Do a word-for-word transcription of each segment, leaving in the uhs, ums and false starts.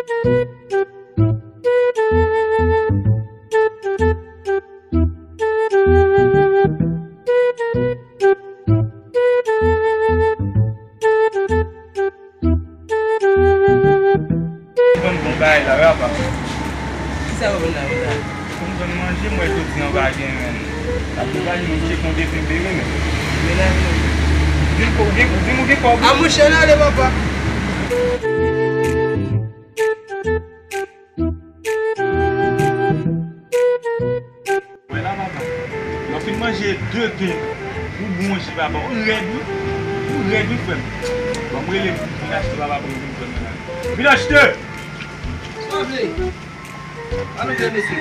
Vann bon bagay la, wi, apa. Kisa w vann la, konsa? Pou m vann manje, m wè jodi an pa gen, menn. Ap tou pale, mwen cheke yon depi m bezwen, menn. Men la, men. Di m ko-, di, di m ou gen kòb. A, monchè, n ale, papa. Wè la, papa. Lè w fin manje de pen, ou bon ji, papa. Ou rèd, wi. Ou rèd, wi, frè m. Bon, m rele pou vin achte, papa, pou vin frè m la. Vin achte! Sa w vle? Sa nou fè, mesye?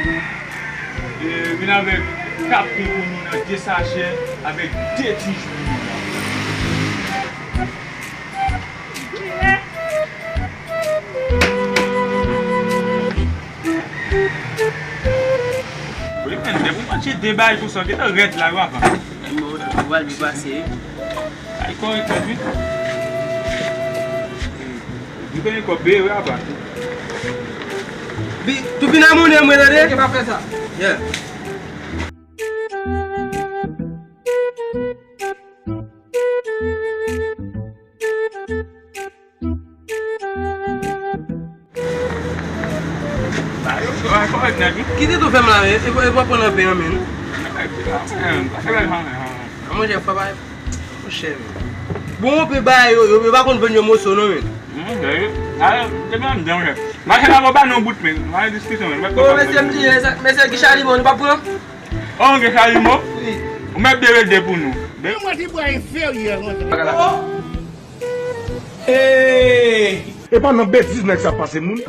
E, vin avèk kat pen pou nou nan de sachè, avèk de ti ji pou nou la. Wi, men, depi w manje de bagay konsa, gentan rèd la, wi, apa. Ou pral byen pase, wi. Ay, kòrèk, wi. Li gen kòb, wi, apa. Bi, tou vin a moun, mwen, tande? Ke pa fè sa. Yeah. Kite tou fè m la, men. E pa, e pa pran nan pen an, men. An, monchè, fò pa, monchè, men. Bon, ou pe bay yo, yo, yo pa konn vann yo moso, non, men. Mache la, bon, ba nou bout, men. Pa gen diskisyon, men. Bon, mesye, mesye, mesye, ki chalimò, nou pa pran? Oh, gen chalimò? Wi. Ou mèt bere de pou nou. Mwen ti bwa enferyè, mwen. Hey! E pa nan betiz nèg sa pase moun.